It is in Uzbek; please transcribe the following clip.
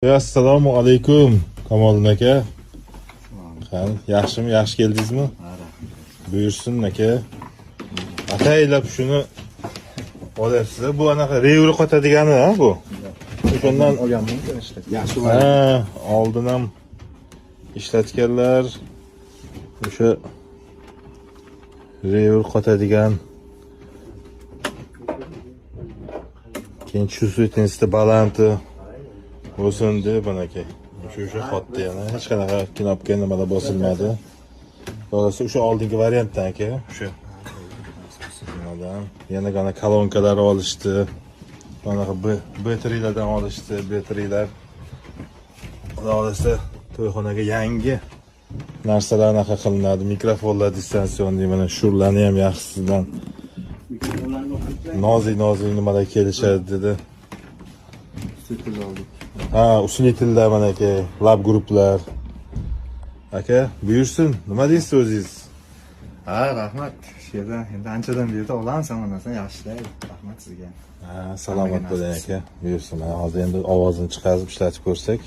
Assalomu alaykum, Kamoliddin aka. Qani, yaxshimi? Yaxshi keldingizmi? Buyursin, aka. Ataylab shuni olyapsiz. Bu anaqa revri qotadigani, ha bu? O'shandan olganman ishlatgan. Yaxshi. Ha, oldin ham ishlatganlar o'sha revr qotadigan, keyin чувствительности balanti bo'lsin deb aka o'sha qotdi. Yana hech qanaqa knopka nimalar bosilmadi. To'g'risi, o'sha oldingi variantdan, aka, o'sha nimadan yana gana kolonkalar olishdi, anaqa B3lardan olishdi. B3lar, Xudo xohlasa, to'yxonaga yangi narsalar anaqa qilinadi. Mikrofonlar дистанционный, mana Shurelarni ham yaxshisidan, nozik nozik nimalar kelishadi dedi. Suyukli oldik. Ha, усилитель lar, mana aka, Lab Grouplar. Aka, buyursin, nima deysiz o'zingiz? Ha, rahmat. Shu yerda endi anchadan beri olamiz hamma narsani, yaxshi ishlaydi. Rahmat sizga. Ha, salomat bo'ling, aka. Buyursin, mana hozir endi ovozini chiqarib ishlatib ko'rsak.